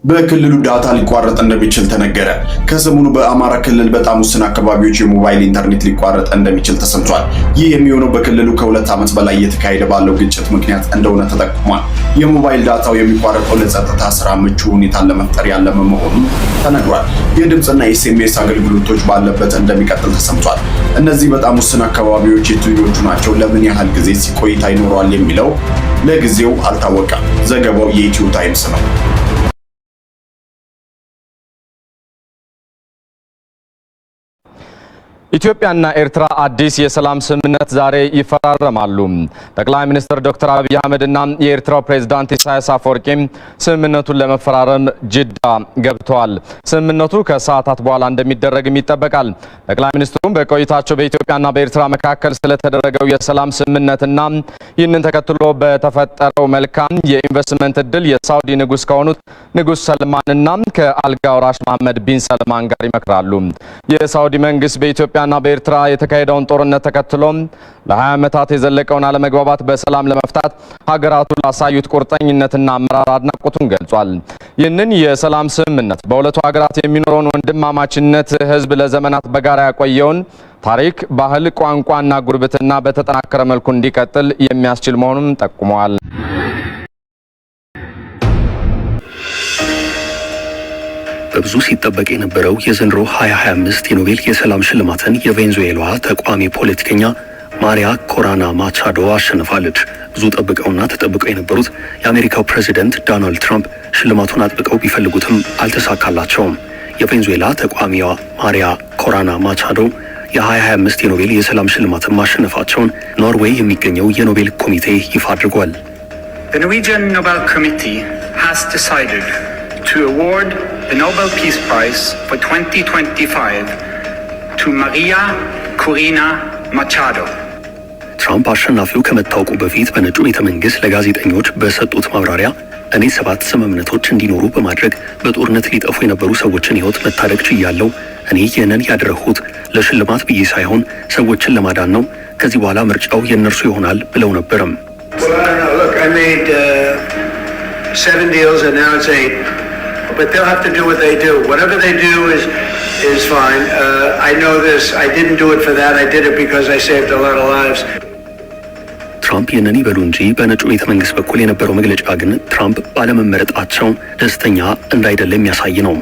በክልሉ ዳታ ሊቋረጥ እንደሚችል ተነገረ። ከሰሞኑ በአማራ ክልል በጣም ውስን አካባቢዎች የሞባይል ኢንተርኔት ሊቋረጥ እንደሚችል ተሰምቷል። ይህ የሚሆነው በክልሉ ከ2 ዓመት በላይ እየተካሄደ ባለው ግጭት ምክንያት እንደሆነ ተጠቁሟል። የሞባይል ዳታው የሚቋረጠው ለጸጥታ ስራ ምቹ ሁኔታን ለመፍጠር ያለመ መሆኑን ተነግሯል። የድምፅና SMS አገልግሎቶች ባለበት እንደሚቀጥል ተሰምቷል። እነዚህ በጣም ውስን አካባቢዎች የትኞቹ ናቸው፣ ለምን ያህል ጊዜ ቆይታ ይኖረዋል የሚለው ለጊዜው አልታወቀም። ዘገባው የኢትዮ ታይምስ ነው። ኢትዮጵያና ኤርትራ አዲስ የሰላም ስምምነት ዛሬ ይፈራረማሉ። ጠቅላይ ሚኒስትር ዶክተር አብይ አህመድና የኤርትራው ፕሬዝዳንት ኢሳያስ አፈወርቂ ስምምነቱን ለመፈራረም ጅዳ ገብተዋል። ስምምነቱ ከሰዓታት በኋላ እንደሚደረግም ይጠበቃል። ጠቅላይ ሚኒስትሩም በቆይታቸው በኢትዮጵያና በኤርትራ መካከል ስለተደረገው የሰላም ስምምነትና ይህንን ተከትሎ በተፈጠረው መልካም የኢንቨስትመንት እድል የሳውዲ ንጉስ ከሆኑት ንጉስ ሰልማንና ከአልጋ ወራሽ መሐመድ ቢን ሰልማን ጋር ይመክራሉ። የሳውዲ መንግስት በኢትዮጵያና በኤርትራ የተካሄደውን ጦርነት ተከትሎ ለ20 ዓመታት የዘለቀውን አለመግባባት በሰላም ለመፍታት ሀገራቱ ላሳዩት ቁርጠኝነትና አመራር አድናቆቱን ገልጿል። ይህንን የሰላም ስምምነት በሁለቱ ሀገራት የሚኖረውን ወንድማማችነት፣ ህዝብ ለዘመናት በጋራ ያቆየውን ታሪክ፣ ባህል፣ ቋንቋና ጉርብትና በተጠናከረ መልኩ እንዲቀጥል የሚያስችል መሆኑን ጠቁመዋል። በብዙ ሲጠበቅ የነበረው የዘንድሮ 2025 የኖቤል የሰላም ሽልማትን የቬንዙዌላዋ ተቃዋሚ ፖለቲከኛ ማሪያ ኮራና ማቻዶ አሸንፋለች። ብዙ ጠብቀውና ተጠብቀው የነበሩት የአሜሪካው ፕሬዚደንት ዶናልድ ትራምፕ ሽልማቱን አጥብቀው ቢፈልጉትም አልተሳካላቸውም። የቬንዙዌላ ተቃዋሚዋ ማሪያ ኮራና ማቻዶ የ2025 የኖቤል የሰላም ሽልማትን ማሸነፋቸውን ኖርዌይ የሚገኘው የኖቤል ኮሚቴ ይፋ አድርጓል። The Norwegian Nobel Committee has decided to award the Nobel Peace Prize for 2025 to Maria Corina Machado. ትራምፕ አሸናፊው ከመታወቁ በፊት በነጩ ቤተ መንግስት ለጋዜጠኞች በሰጡት ማብራሪያ፣ እኔ ሰባት ስምምነቶች እንዲኖሩ በማድረግ በጦርነት ሊጠፉ የነበሩ ሰዎችን ሕይወት መታደግ ችያለሁ። እኔ ይህንን ያደረግሁት ለሽልማት ብዬ ሳይሆን ሰዎችን ለማዳን ነው። ከዚህ በኋላ ምርጫው የእነርሱ ይሆናል ብለው ነበርም። Well, I don't know. Look, I made seven deals and now it's eight. But they'll have to do what they do. Whatever they do is fine. I know this. I didn't do it for that. I did it because I saved a lot of lives. ትራምፕ ይህንን ይበሉ እንጂ በነጩ ቤተ መንግስት በኩል የነበረው መግለጫ ግን ትራምፕ ባለመመረጣቸው ደስተኛ እንዳይደለ የሚያሳይ ነው።